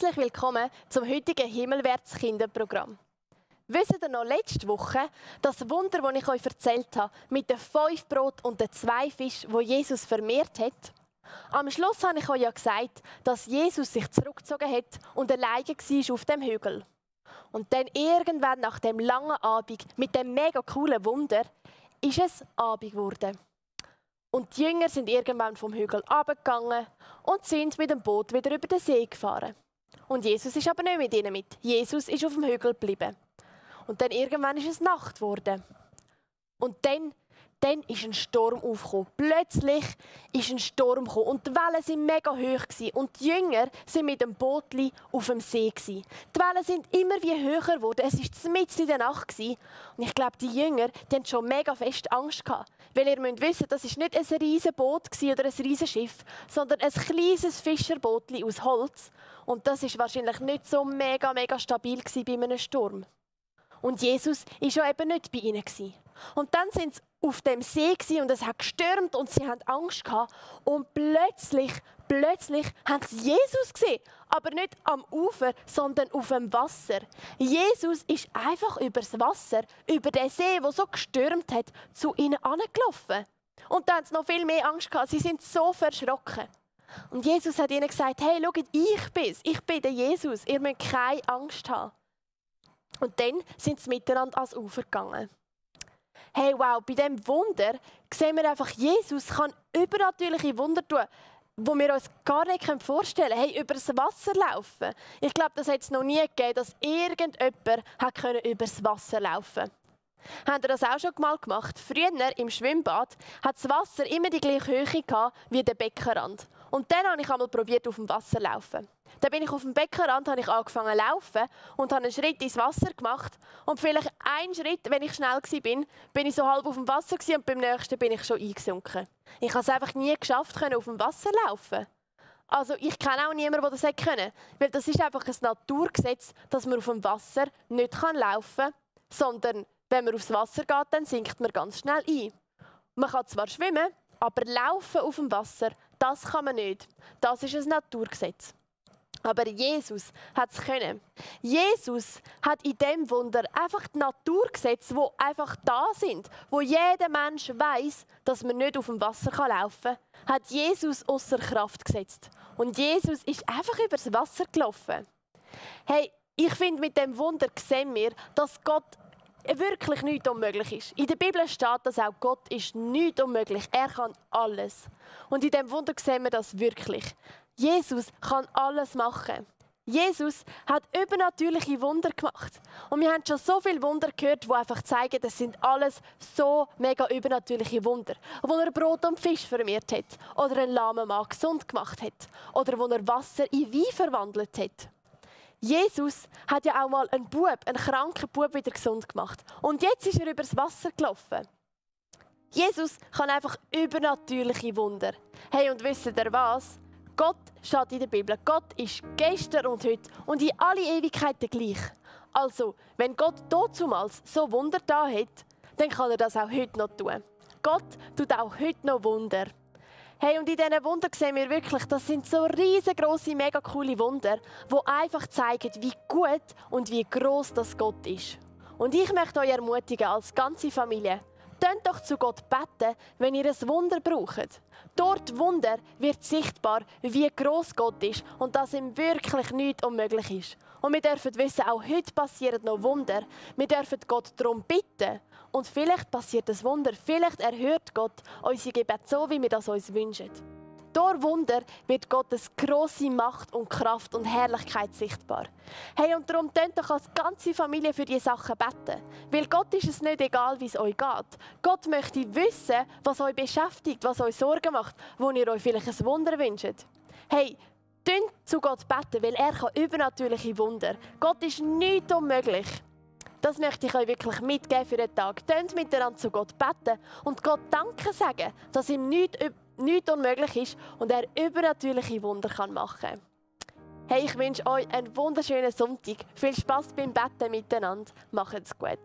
Herzlich willkommen zum heutigen Himmelwärts-Kinderprogramm. Wisst ihr noch letzte Woche das Wunder, das ich euch erzählt habe, mit den 5 Brot und den 2 Fischen, wo Jesus vermehrt hat? Am Schluss habe ich euch ja gesagt, dass Jesus sich zurückgezogen hat und alleine war auf dem Hügel. Und dann irgendwann nach dem langen Abend mit dem mega coolen Wunder ist es Abend geworden. Und die Jünger sind irgendwann vom Hügel runtergegangen und sind mit dem Boot wieder über den See gefahren. Und Jesus ist aber nicht mit ihnen mit. Jesus ist auf dem Hügel geblieben. Und dann irgendwann ist es Nacht geworden. Und dann ist ein Sturm aufgekommen. Plötzlich ist ein Sturm gekommen und die Wellen waren mega hoch gewesen. Und die Jünger waren mit dem Bootli auf dem See gewesen. Die Wellen sind immer wie höher geworden. Es war mitten in der Nacht gewesen. Und ich glaube, die Jünger hatten schon mega fest Angst gehabt. Weil ihr müsst wissen, das war nicht ein riesiges Boot oder ein riesiges Schiff, sondern ein kleines Fischerbootli aus Holz. Und das war wahrscheinlich nicht so mega stabil bei einem Sturm. Und Jesus war ja eben nicht bei ihnen. Und dann sind sie auf dem See und es hat gestürmt und sie hatten Angst gehabt. Und plötzlich haben sie Jesus gesehen. Aber nicht am Ufer, sondern auf dem Wasser. Jesus ist einfach übers Wasser, über den See, wo so gestürmt hat, zu ihnen angelaufen. Und dann haben sie noch viel mehr Angst gehabt. Sie sind so verschrocken. Und Jesus hat ihnen gesagt, hey, schaut, ich bin der Jesus. Ihr müsst keine Angst haben. Und dann sind sie miteinander ans Ufer gegangen. Hey, wow, bei diesem Wunder sehen wir einfach, Jesus kann übernatürliche Wunder tun, die wir uns gar nicht vorstellen können. Hey, über das Wasser laufen. Ich glaube, das hat es noch nie gegeben, dass irgendjemand über das Wasser laufen konnte. Habt ihr das auch schon mal gemacht? Früher im Schwimmbad hat das Wasser immer die gleiche Höhe gehabt wie der Beckenrand. Und dann habe ich einmal probiert, auf dem Wasser zu laufen. Dann bin ich auf dem Beckenrand, habe ich angefangen zu laufen und habe einen Schritt ins Wasser gemacht. Und vielleicht einen Schritt, wenn ich schnell war, bin ich so halb auf dem Wasser und beim nächsten bin ich schon eingesunken. Ich habe es einfach nie geschafft, auf dem Wasser zu laufen. Also ich kenne auch niemanden, der das können. Weil das ist einfach ein Naturgesetz, dass man auf dem Wasser nicht laufen kann, sondern wenn man aufs Wasser geht, dann sinkt man ganz schnell ein. Man kann zwar schwimmen, aber laufen auf dem Wasser, das kann man nicht. Das ist ein Naturgesetz. Aber Jesus hat es können. Jesus hat in dem Wunder einfach die Naturgesetze, die einfach da sind, wo jeder Mensch weiß, dass man nicht auf dem Wasser laufen kann, hat Jesus außer Kraft gesetzt. Und Jesus ist einfach übers Wasser gelaufen. Hey, ich finde, mit dem Wunder sehen wir, dass Gott wirklich nichts unmöglich ist. In der Bibel steht, dass auch Gott ist nichts unmöglich. Er kann alles. Und in diesem Wunder sehen wir das wirklich. Jesus kann alles machen. Jesus hat übernatürliche Wunder gemacht. Und wir haben schon so viele Wunder gehört, die einfach zeigen, das sind alles so mega übernatürliche Wunder. Wo er Brot und Fisch vermehrt hat. Oder einen lahmen Mann gesund gemacht hat. Oder wo er Wasser in Wein verwandelt hat. Jesus hat ja auch mal einen kranken Bub wieder gesund gemacht. Und jetzt ist er übers Wasser gelaufen. Jesus kann einfach übernatürliche Wunder. Hey, und wisst ihr was? Gott steht in der Bibel. Gott ist gestern und heute und in alle Ewigkeiten gleich. Also, wenn Gott damals so Wunder da hat, dann kann er das auch heute noch tun. Gott tut auch heute noch Wunder. Hey, und in diesen Wundern sehen wir wirklich, das sind so riesengroße, mega coole Wunder, die einfach zeigen, wie gut und wie gross das Gott ist. Und ich möchte euch ermutigen, als ganze Familie, tönt doch zu Gott beten, wenn ihr ein Wunder braucht. Dort Wunder wird sichtbar, wie gross Gott ist und dass ihm wirklich nichts unmöglich ist. Und wir dürfen wissen, auch heute passieren noch Wunder. Wir dürfen Gott darum bitten. Und vielleicht passiert ein Wunder, vielleicht erhört Gott unsere Gebete so, wie wir das uns wünschen. Durch Wunder wird Gottes grosse Macht und Kraft und Herrlichkeit sichtbar. Hey, und darum tönt doch als ganze Familie für diese Sachen beten. Weil Gott ist es nicht egal, wie es euch geht. Gott möchte wissen, was euch beschäftigt, was euch Sorgen macht, wo ihr euch vielleicht ein Wunder wünscht. Hey, tönt zu Gott beten, weil er kann übernatürliche Wunder. Gott ist nichts unmöglich. Das möchte ich euch wirklich mitgeben für den Tag. Tönt miteinander zu Gott beten und Gott Danke sagen, dass ihm nichts unmöglich ist und er übernatürliche Wunder machen kann. Hey, ich wünsche euch einen wunderschönen Sonntag. Viel Spass beim Betten miteinander. Macht's gut.